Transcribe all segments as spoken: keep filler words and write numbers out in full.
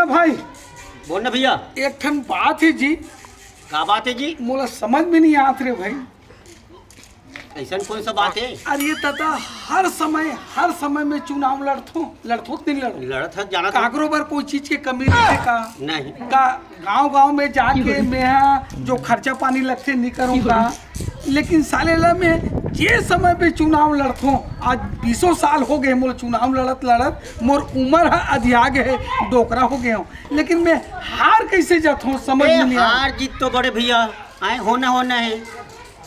भाई, बोल ना भैया। एक ठन बात हे जी। का बात हे जी? मोला समझ में नहीं आत रे भाई। अइसन कौन सा बात हे? अरे ये दादा, हर समय, हर समय में चुनाव लड़थो, लड़थो त नहीं लड़ो? लड़त हस, जानत हस। काकरो बर कोई चीज के कमी रहिथे का? नहीं। का गांव-गांव में जाके मेहा जो खर्चा पानी लगथे, नहीं करूं का? लेकिन साले ला मैं जे समय पे चुनाव लड़थो, आज बीसों साल हो गए मोर चुनाव लड़त लड़त, मोर उमर ह अधिया गए हे, डोकरा हो गए हो, लेकिन मैं हार कैसे जाथो, समझ ए, में नहीं आ। हार जीत तो बड़े भैया आए होना होना हे।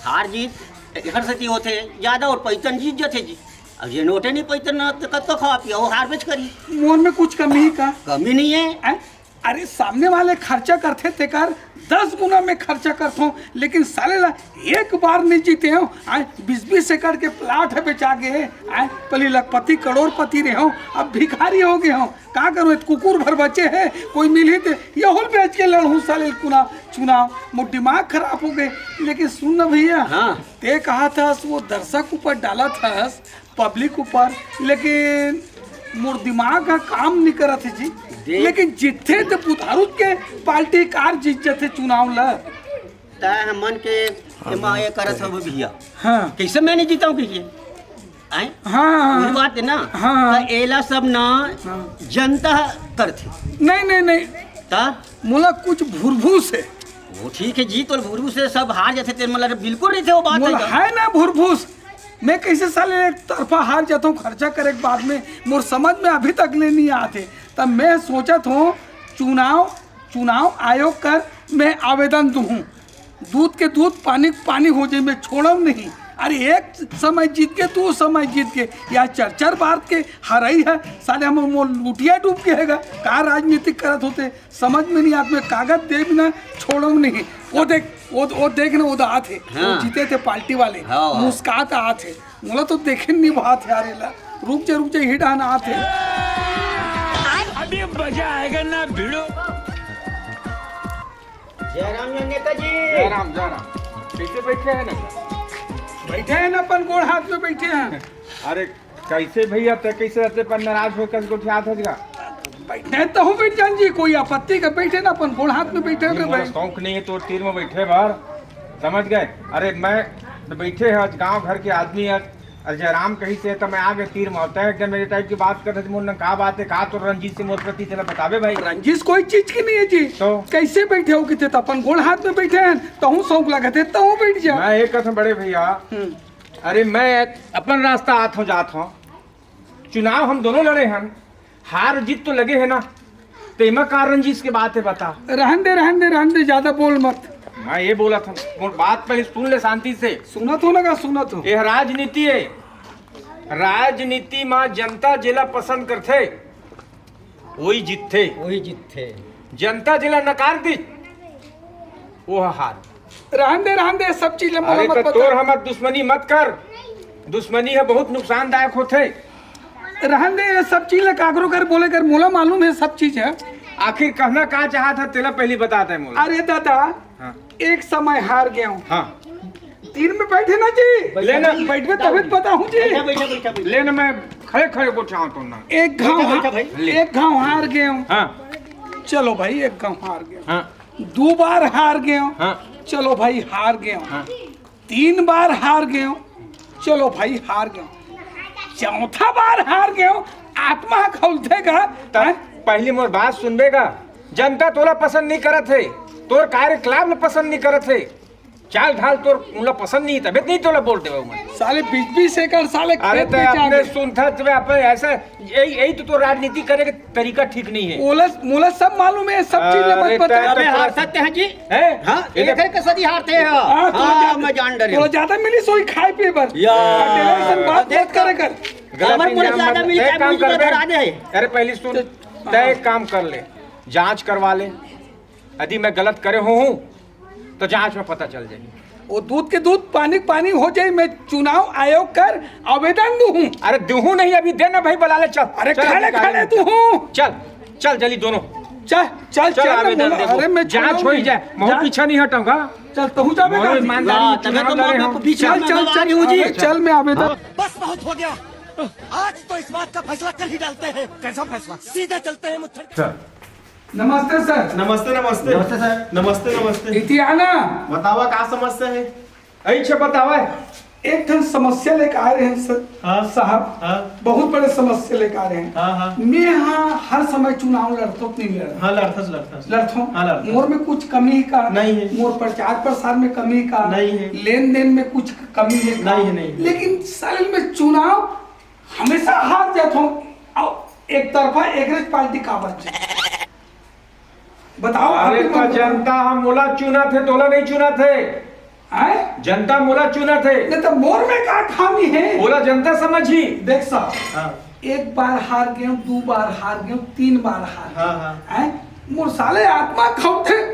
हार जीत एकर सेती होथे, ज्यादा और पैतन जीत जथे जी। अब ये नोटे नहीं पैतन ना, तो कब तो खावा पिया, वो हार बेच करी। मोर में कुछ कमी हे का? कमी नहीं हे। हैं? अरे, सामने वाले खर्चा करथे, तेकर दस गुना में खर्चा करथो, लेकिन साले ला एक बार नहीं जीते हो। आए, बीस बीस एकड़ के प्लाट हे, बेचा गे हे। आए, पहली लखपति, करोड़पति रहे हो, अब भिखारी हो गए हो। का करो, एक कुकुर भर बचे हे, कोई मिलही ते यहुल बेच के लड़हूं साले कुना चुनाव। मोर दिमाग खराब हो गए। लेकिन सुन ना भैया, हाँ। ते कहा थस वो दर्शक ऊपर डाला थस, पब्लिक ऊपर, लेकिन मोर दिमाग ह काम नहीं करत हे जी। देख। लेकिन जिथे ते बुधारू के पार्टी कार जीत जथे चुनाव ल। तय मन के एमा ये करत हव भैया। हाँ। कैसे मैं नहीं जीता हूँ कहिए? आए? हाँ, हाँ, हाँ। वही बात हे ना। हाँ, हाँ। त एला सब ना हाँ। जनता करथे। नहीं, नहीं, नहीं। त? मोला कुछ भुरभूस हे। वो ठीक हे जी, तोर भुरभूस हे, सब हार जथे, तेरे मतलब बिल्कुल नहीं थे वो बात मोला हे। हे ना भुरभूस। मैं कैसे साले एक तरफा हार जाता हूँ खर्चा करे के बाद में, मोर समझ में अभी तक ले नहीं आते। तब मैं सोचत हूँ चुनाव, चुनाव आयोग कर मैं आवेदन दूँ, दूध के दूध, पानी के पानी हो जाए, मैं छोड़म नहीं। अरे एक समय जीत के, दो समय जीत के, या चार चार बार के हराई हे, साले हम मोर लुटिया डूब के हेगा, का राजनीतिक करत होते, समझ में नहीं आत, मैं कागज दे बिना छोड़म नहीं। वो देख, वो, वो देख ना, वो तो आत हे, वो हाँ। जीते थे पार्टी वाले, हाँ, हाँ। मुस्कात आत हे, मोला तो देखे नहीं भात यार, एला, रुक जा, रुक जा, यही डाहन आत हे। अभी मजा आएगा ना भिड़ो। जय राम जी नेताजी। जय राम, जय राम। कैसे बैठे हैं ना? बैठे हैं ना, अपन गोड़ हाथ में बैठे हैं। अरे कैसे भैया, ते कैसे रहते पर नाराज होकर गोठियात हस गा? बैठे तो हूँ बैठ जान जी, कोई आपत्ति का? बैठे ना, अपन गोड़ हाथ में बैठे रे मोला भाई। शौक नहीं है तो तीर में बैठे बार, समझ गए? अरे मैं तो बैठे है, आज गांव घर के आदमी है, अरे जयराम कही से तो मैं आ गए तीर में, तय एकदम मेरे टाइप की बात करते थे, मोर का बात है, का तो रंजीत से मोर प्रति तेला बतावे भाई। रंजीत कोई चीज की नहीं है जी। तो? कैसे बैठे हो किते, तो अपन गोड़ हाथ में बैठे हैं, तहूँ शौक लगत है, तहूँ बैठ जा। मैं एक कसम बड़े भैया, हम्म। अरे मैं अपन रास्ता आत हूँ जात हूँ, चुनाव हम दोनों लड़े हन, हार जीत तो लगे है ना, तेमा का रंजीत के बात है बता। रहन दे, रहन दे, रहन दे, ज्यादा बोल मत। मैं ये बोला था, मोर बात पहले सुन ले शांति से। सुनत हो ना का सुनत हो? ये राजनीति है, राजनीति में जनता जेला पसंद करथे, वही जीतथे। वही जीतथे। जनता जेला नकार दी, वो हार। रहन दे, रहन दे, सब चीज ला मोला अरे मत तो बता। तोर हमर दुश्मनी मत कर, दुश्मनी है बहुत नुकसानदायक होथे। रहन दे, ये सब चीज ला काकरो कर बोले कर, मोला मालूम है सब चीज है। आखिर कहना का चाहत है, तेला पहली बता दे मोला। अरे दादा, हाँ। एक समय हार गया हूँ। हाँ। तीर में बैठे ना जी। ले ना। बैठबे तबे तो बताहूँ जी। बैठा, बैठा, बैठा, बैठा। ले ना, मैं खड़े खड़े गोठियावत हूँ ना। एक घाव बैठा, बैठा भाई। ले। एक घाव हार गए हूँ। हाँ। चलो भाई, एक घाव हार गए हूँ। हाँ। दो बार हार गए हूँ। हाँ। चलो भाई, हार गए हूँ। हाँ। तीन बार हार गए हूँ। चलो भाई, हार गए हूँ। चौथा बार हार गए हूँ। आत्मा खौलथे का? तब हैं? पहली मोर बात सुनबे का? जनता तोला पसंद नहीं करत हे, तोर कार्यकलाप में पसंद नहीं करत हे। चाल ढाल तोर उनला पसंद नहीं, तबे तो नहीं तोला वोट देवे उमन। साले बीस बीस एकड़ साले अरे खेत तय में अपने जाके सुनथा तबे अपने ऐसा, यही, यही तो तोर राजनीति करे के तरीका ठीक नहीं है। ओला, मोला सब मालूम है, सब चीज अरे मत बता। तय अबे तो हाँ, सत्य है जी। हैं? हाँ, ये देख। एकर के सदी हारते हैं। हाँ, तोला हाँ, ज्यादा, मैं जान डरे तोला हूँ। ज्यादा मिली सोई खाए पिए बर। या। अकेले ऐसन बात देख मत करे कर। गलत हमारे पूरा इंजाम ज्यादा मत, मिली तय क्या काम मुझे कर बे। धरा दे। अरे पहली सुन, चल। तय एक काम कर ले, जांच करवा ले। यदि मैं गलत करे हो हूँ, तो जांच में पता चल जाही। वो दूध के दूध, पानी के पानी हो जाही। मैं चुनाव आयोग कर आवेदन दूँ हूँ। अरे दूँ हूँ नहीं, अभी दे ना भाई, बुला ले, चल। अरे चल, खड़े अधिकारी खड़े ने, दूँ हूँ। चल, चल, जल्दी दोनों। चल, चल, चल, चल, आवेदन बोला, दे दो। अरे मैं जांच चुनाव हो ही में जाए, महूँ जांच पीछे नहीं हटूंगा। चल, तहूँ जाबे मोहन का? ईमानदारी हाँ, तबे चुनाव तो लड़े मैं हो। पीछे चल, में चल, दबा चल, रही हूँ जी। अरे चल, मैं आवेदन बस बहुत हो गया। आज तो इस बात का फैसला कर ही डालते हैं। कैसा फैसला? सीधे चलते हैं मुत्थर। चल। नमस्ते सर। नमस्ते, नमस्ते। नमस्ते सर। नमस्ते, नमस्ते। इतियाना। बतावा, का समस्या है? अच्छा, बतावा। एक ठन समस्या लेके आए रहे हैं सर। हाँ। साहब, हाँ। बहुत बड़े समस्या लेके आए रहे हैं। हाँ, हाँ। मैं यहाँ हर समय चुनाव लड़तो कि नहीं लड़तो? हाँ, लड़थस, लड़थस। लड़थो? हाँ, लड़थस। मोर में कुछ कमी का? नहीं है। मोर प्रचार प्रसार में कमी का? नहीं है। लेन देन में कुछ कमी है का? नहीं है, नहीं है। लेकिन साले मैं चुनाव हमेशा हार जात हूँ। अब एक तरफा एगरेज पार्टी का बच जाए। बताओ, आप अरे ही तो मत बताओ। जनता ह मोला चुनत हे, तोला नहीं चुनत हे। हैं? जनता मोला चुनत हे। नहीं तो मोर में का खामी है? ओला जनता समझही। देख साहब, हाँ। एक बार हार गए, दो बार हार गए, तीन बार हार गए। हाँ, हाँ। हैं? मोर साले आत्मा खौथे,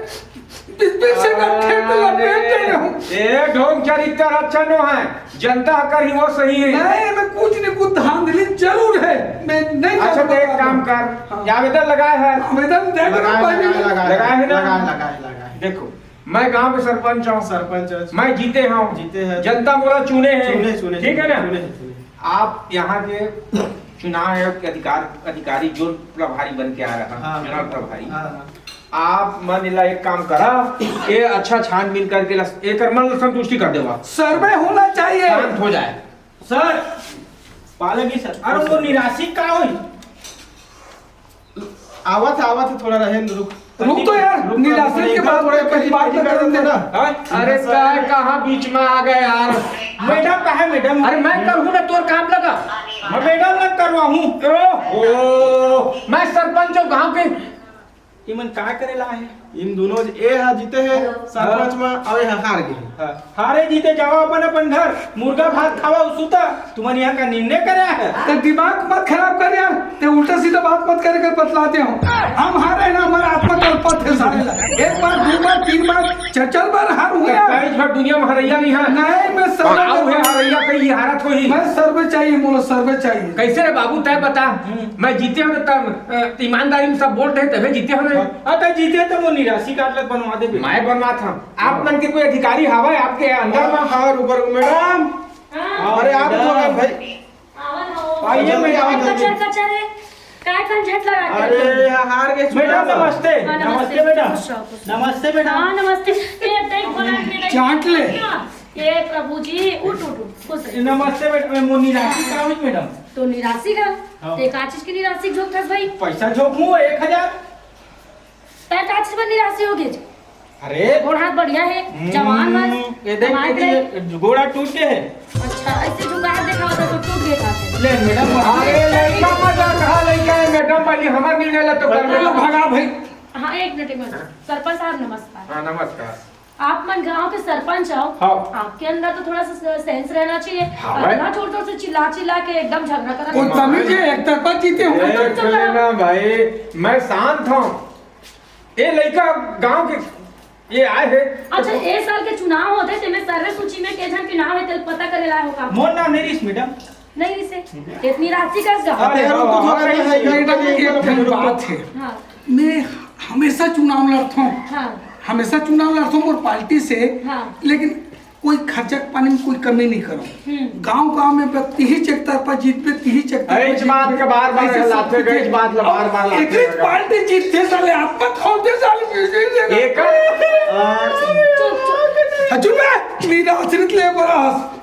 बीच बीच से मैं खेत लपेट दे रहे हूँ। अरे, ए ढोंग चरित्र अच्छा नो है, जनता ह करही वो सही है। नहीं, मैं कुछ नहीं, कुछ धांधली जरूर है, मैं नहीं अच्छा, जानता तो एक था। काम कर, हाँ। ये आवेदन लगाए है। आवेदन दे दो, लगाए, भाई, लगाए, मैं लगाए, लगाए है ना? लगाए, लगाए, लगाए। देखो, मैं गांव के सरपंच हूँ। सरपंच है। मैं जीते हूँ। जीते हैं। जनता मोला चुने हैं। चुने, चुने, ठीक है ना? चुने, चुने। आप यहाँ के चुनाव आयोग के अधिकार, अधिकारी जो प्रभारी बन के आ रहा, हाँ। चुनाव प्रभारी, हाँ, हाँ। आप मन ला एक काम करा, ये अच्छा छानबीन करके ला, एकर मन ला संतुष्टि कर देवा। सर्वे होना चाहिए। शांत हो जाए। सर, पालक जी सर, अरे वो निराशी का होई? आवत है, आवत है, थोड़ा रहे, रुक। रुक तो यार, रुक, निराशी रुक, के बाद थोड़ा में पहली बात पहली कर बात लेते हैं। ना। हाँ? अरे काय कहाँ बीच में आ गए यार? मैडम कहाँ है मैडम? अरे मैं करूँ ना, तोर काम लगा। मैं मैडम लग करवाहूँ। ओ, ओ, मैं सरपंच हूँ गाँव के। इमन का करे ला है? इन दोनों ज-, ए हा जीते हैं हेलो। सरपंच हाँ। में, और ए हा हार गए। हाँ। हारे जीते जावा अपन अपन घर, मुर्गा भात खावा अउ सुता। तुमन यहाँ का निर्णय करे है? ते दिमाग मत खराब कर यार, ते उल्टा सीधा बात मत करे कर बतलाते हो। हम हारे ना, हमारा आत्मा कलपत है सारे ला। एक बार, दो बार, तीन बार, चार चार बार हार हुआ यार। कई झट दुनिया में हरैया नहीं है। नहीं, मैं सर्वे आओ है हरैया, कई हारत होही। मैं सर्वे चाहिए, मोला सर्वे चाहिए। कैसे रे बाबू, तय बता। हम्म। मैं जीते हूँ तो तब, अ, ईमानदारी में सब बोल रहे तभी जीते हूँ ना। हाँ, तो जीते तो वो निराशी कार्ड लग बनवा दे। मैं बनवा था। आप मन के कोई अधिकारी हवा है आपके अंदर में? हाँ, ऊपर मैडम। हाँ। अरे आप मैडम। तो भाई। आवन हो। आइए जल्दी मैडम। आओ, जल्दी। कचर कचर है। काय कन झट लगा के अरे, आते हो? यहाँ हार के मैडम, चुनाव। नमस्ते। हाँ, नमस्ते, नमस्ते, मैडम। खुश रहो, खुश रहो। नमस्ते, मैडम। हाँ, नमस्ते। ये देख, बोला, ये देख। चाट ले। ये प्रभु जी, उठ, उठ, उठ, खुश रहो। नमस्ते, मैडम। मैं मोनी राखी का हूँ, मैडम। तो निराशी का? हाँ। ते का चीज की निराशी झोंकथस भाई? पैसा झोंकूं, एक हजार। तै का चीज बर निराशी हो गे? अरे। गोड़ हाथ बढ़िया है, हम्म, जवान मन, ये देख, कमाए ये करे। गोड़ हाथ टूट गए है। अच्छा, ऐसे झुका हाथ दिखावा था तो टूट गए हाथ। ले मैडम, अरे लड़का मजाक रहा, लड़का है मैडम वाली, हमार निर्णय ला तो कर अरे दे। भगा भाई। हाँ, एक मिनट, एक मिनट। सरपंच साहब, नमस्कार। हाँ, नमस्कार। आप मन गांव के सरपंच हो, हाँ। आपके अंदर तो थोड़ा सा सेंस रहना चाहिए। हाँ, भाई। इतना जोर जोर से चिल्ला चिल्ला के एकदम झगड़ा करा कोई रहे हो। तमीज है, एक तरफा जीते हो। ए, चुप, चुप, चुप। ना भाई, मैं शांत हूँ। ये लड़का गांव के, ये आए हैं। अच्छा, ए साल के चुनाव होते, तेमे सर्वे सूची में के झन के नाम है, तेल पता करे ला हो का? मोर नाम नहीं रिस मैडम। नहीं रिस है। इतनी राशि का गा? अरे, रुक, रुक, रुक, अरे, रुक, रुक, मैडम, रुक, एक रुक, ठन रुक, बात रुक। है। हाँ। मैं हमेशा चुनाव लड़ता हूँ। हाँ। हमेशा चुनाव लड़ता हूँ और पार्टी से, हाँ। लेकिन कोई खर्चा पानी में कोई कमी नहीं करो। हम्म। गांव गांव में बस तिही एक तरफा जीतबे, तिही एक तरफा अरे, इस बात जीतबे। का बार-बार ऐसे सब लाते कुछ गए, इस है। बात ला बार-बार लाते एक गए। पार्टी जीतथे साले, आप मत खोलते साले, बीच-बीच में। एक चुप, चुप। हाँ, चुप है, मेरा आश्रित ले बरास।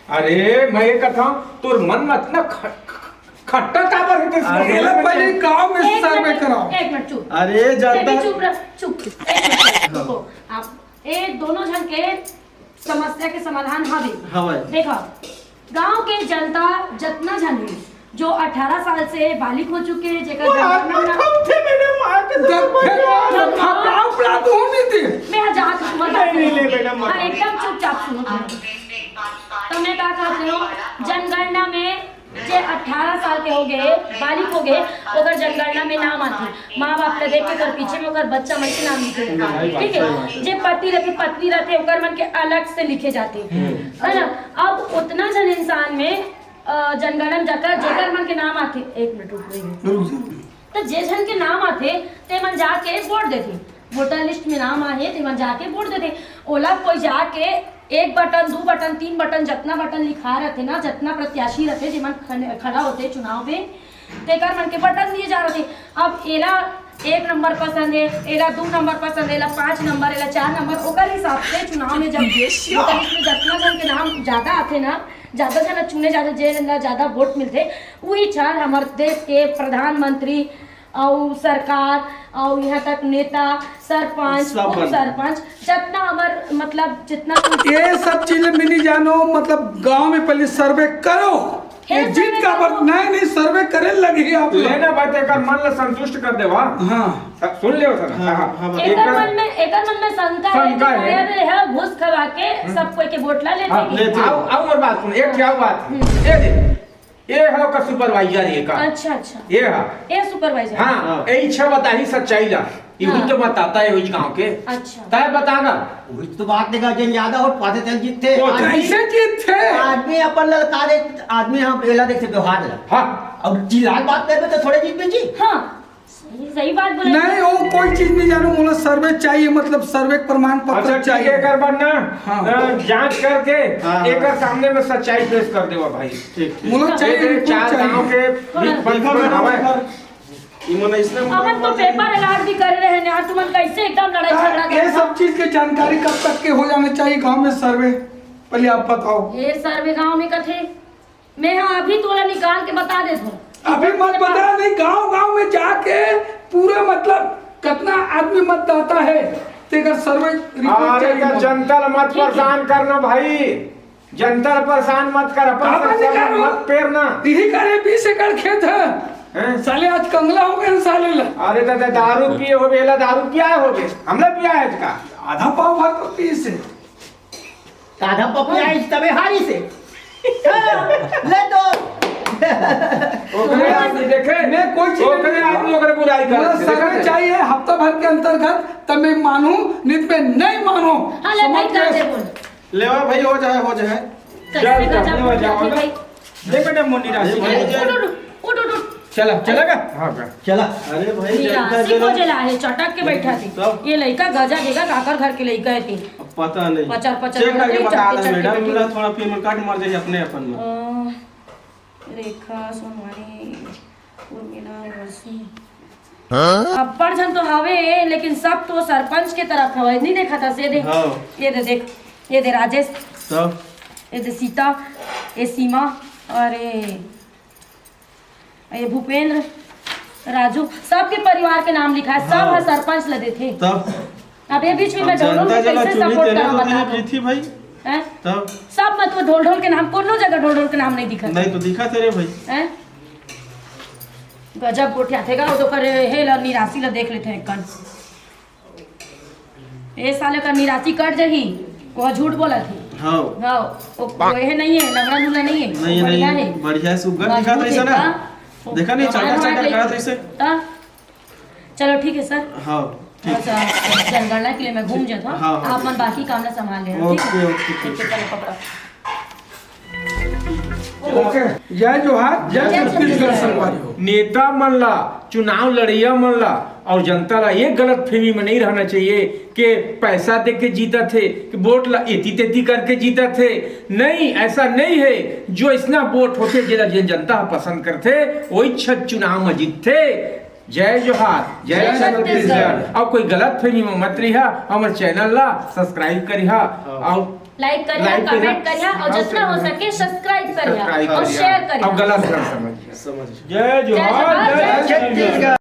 अरे, मैं ये कथा, तोर मन मत ना ख-, ख-, खट्टा काबर है तेरे अरे, से? पहले गांव में एक सर्वे मिनट, कराओ। एक मिनट, चुप। अरे, जनता तेरी चुप रह, चुप, चुप। एक मिनट, रुको। आप, ए, दोनों जन के समस्या के समाधान हवे। हवे। देखा, गांव के जनता जतना झन हे, जो अठारह साल से बालिग हो चुके हैं, जेकर वो जनगणना आपको ना उठे मैडम, आके तो दस भाई, फिर यार। वो खपड़ा उपड़ा तो होने दे। मैं जात हूँ, नहीं, नहीं, नहीं, मैडम, मत। हाँ, एकदम चुपचाप सुनो तुम। तो मैं का कहत रहे हूँ, जनगणना में जे अठारह साल के हो गए, बालिग हो गए, ओकर जनगणना में नाम आथे। माँ बाप के देख के ओकर पीछे में ओकर बच्चा मन के नाम लिखे जाथे, ठीक है? जे पति रथे, पत्नी रथे, ओकर मन के अलग से लिखे जाथे, है ना? अब उतना झन इंसान में, अ, जनगणना जकर, जेकर मन के नाम आथे, एक मिनट रुक रही है। रुक जा। तो जे झन के नाम आथे, ते मन जाके वोट देथे। वोटर लिस्ट में नाम आहे, ते मन जाके वोट देथे। ओला कोई जाके एक बटन, दू बटन, तीन बटन, जतना बटन लिखा रहथे ना, जतना प्रत्याशी रहथे, जेमन खन-, खड़ा होथे चुनाव में, तेकर मन के बटन दिए जा रहथे। अब एला एक नंबर पसंद हे, एला दू नंबर पसंद हे, एला पाँच नंबर, एला चार नंबर, ओकर हिसाब से चुनाव में जब मतलब इसमें जतना जन के नाम ज्यादा आथे ना, ज्यादा जन चुने जाथे, जे ला ज्यादा वोट मिलथे, उही चार हमर देश के प्रधानमंत्री अउ सरकार अउ यहाँ तक नेता, सरपंच, सब उप बन- सरपंच, जतना हमर मतलब जितना ये सब चीजें मिली जानो, मतलब गांव में पहले सर्वे करो। ये जीत का बात नहीं, नहीं, सर्वे करे लगे आप लोग। लेना बात एकर मन ला संतुष्ट कर देवा। हाँ। सुन ले सर। हाँ, हाँ, हाँ, एकर मन में, एकर मन में शंका है कि शायद यह घूस खवा के सब कोई के वोट ला लेथे। हाँ, लेथे। आओ, आओ, और बात सुन, एक क्या बात है? ये दे, ये है का सुपरवाइजर, ये का। अच्छा, अच्छा। ये है। ये सुपरवाइजर। हाँ, यही छह बताही सच्चाई ला। यही तो बताता है वही गांव के। अच्छा। तय बताना। वही तो बात देखा, जन ज्यादा वोट पाते चल जीतथे। तो आदमी, कैसे जीतथे? आदमी अपन ललकारे, आदमी हम एला देखते व्यवहार ला। हाँ। अब चिल्ला के बात करबे तो थोड़े जीतबे जी। हाँ। सही, सही बात बोले। नहीं, वो कोई चीज नहीं जानो, मोला सर्वे चाहिए, मतलब सर्वे के प्रमाण पत्र अच्छा, ठीक चाहिए। है, एकर बर ना, हाँ। अ, जांच करके हाँ, हाँ। एकर सामने में सच्चाई पेश कर देवा भाई। ठीक, ठीक। मोला चाहिए, ये रिपोर्ट चार चाहिए। गांव के हाँ। बीच पंच देखो, बन देखो, हवय। देखो। इमन इसने अपन तो पेपर अलाट भी करे रहे हैं यार, तुमन कैसे एकदम लड़ाई हाँ, झगड़ा ये करत सब हो? चीज के जानकारी कब तक के हो जाना चाहिए गांव में सर्वे? पहले आप बताओ। ये सर्वे गांव में कथे, मैं हाँ अभी तोला निकाल के बता देत हूँ। अभी मत बता, नहीं, गांव गांव में जाके पूरा मतलब कितना आदमी मतदाता है, तेकर सर्वे रिपोर्ट अरे चाहिए का मोला। जनता ला मत ठीक है। परेशान करना भाई, जनता ला परेशान मत कर, अपन काबर समस्या नहीं करूँ? मत पेरना। यही करे बीस एकड़ खेत है। हैं? साले आज कंगला हो गए साले ला। अरे दादा, दारू पिए होबे, एला दारू पिया होबे, हमला पिया है का? आधा पाव भर तो पीस है। आधा पपिया इस तबे हारी से। हाँ, ले तो। ओकरे आदमी देखे, मैं कोई चीज ओकरे नहीं आदमी ओकरे बुराई मोला करे। सर्वे चाहिए हफ्ता भर के अंतर्गत, तब मैं मानूं, नहीं तो मैं नहीं मानूं। हाँ, ले भाई, समझ कर गए? दे बोल। लेवा भाई, हो जाए, हो जाए। कैसे चल, गजब चल, हो गया जाओ। भाई? देख बेटा, मोनी राशि। अरे भाई, उठ, उठ, उठ, उठ, उठ। चला, चला का? हाँ, का? चला। अरे भाई, निराशी जनता को जला है, चटक के बैठा थी। तब? ये लइका गजब हेगा, काकर घर के लइका है थी। अब पता नहीं। पचर, पचर चेक करके करके बता चटके, दे, चटके मैडम, बैठे। मेरा थोड़ा पेमेंट कार्ड मर जाए अपने अपन में। अ, रेखा, सोनवानी, उर्मिला, वर्षी। हाँ? अब्बड़ झन तो हवे, लेकिन सब तो सरपंच के तरफ हवे। नहीं देखा था से दे। हाँ। ये दे देख, ये दे राजेश। तब? ये दे सीता, ये सीमा, अरे ये भूपेंद्र, राजू, सबके परिवार के नाम लिखा है, सब हाँ। ह सरपंच ल देथे। तब? अब ये बीच में अब मैं ढोल ढोल जनता के जब कैसे चुनी सपोर्ट तेने करूं, तो बता तेने दो। जीती भाई। हैं? तब? सब में तो ढोल ढोल के नाम, कोनो जगह ढोल ढोल के नाम नहीं दिखा। नहीं तो दिखा तेरे भाई। हैं? गजब गोठिया थे गा, वो तो करे हे ल निराशी ल देख लेते हैं कन। ए साले का निराशी कट जाही, वो झूठ बोलत हे। हाँ। हाँ, वो, वो हे नहीं है, लंगड़ा लूला नहीं है, नहीं, वो बढ़िया नहीं, है। बढ़िया है, सुग्घर दिखा था ऐसा ना। हाँ। देखा नहीं, चटर चटर करा था ऐसे। हाँ। चलो ठीक है सर। हाँ, ठीक। अच्छा, जनगणना के लिए मैं घूम जाता हूँ। हाँ, हाँ, आप मन ठीक। बाकी काम ना संभाल लेना, ठीक है? ओके, ओके, ठीक। ठीक है, चलो पकड़ो। ओके, जय जोहार, जय जय छत्तीसगढ़ छत्तीसगढ़। संगवारी हो। नेता मन ला, चुनाव लड़ैया मन ला और जनता ला ये गलत फहमी में नहीं रहना चाहिए कि पैसा दे के जीतत हे, कि वोट ला एती तेती करके जीतत हे। नहीं, ऐसा नहीं है। जो इसना वोट होथे, जेला जेन जनता ह पसंद करथे, वही छ चुनाव में जीतथे। जय जोहार, जय जय छत्तीसगढ़। छत्तीसगढ़। अउ कोई गलत फहमी में मत रहिहा, हमर चैनल ला सब्सक्राइब करिहा, हाँ। अउ लाइक करिहा, लाइक करिहा, कमेंट करिहा, अउ हाँ, जतना हो सके सब्सक्राइब करिहा, सब्सक्राइब अउ करिहा। शेयर करिहा। अउ गलत ना समझिहा। समझ। जय जोहार, जय जोहार, जय जय छत्तीसगढ़।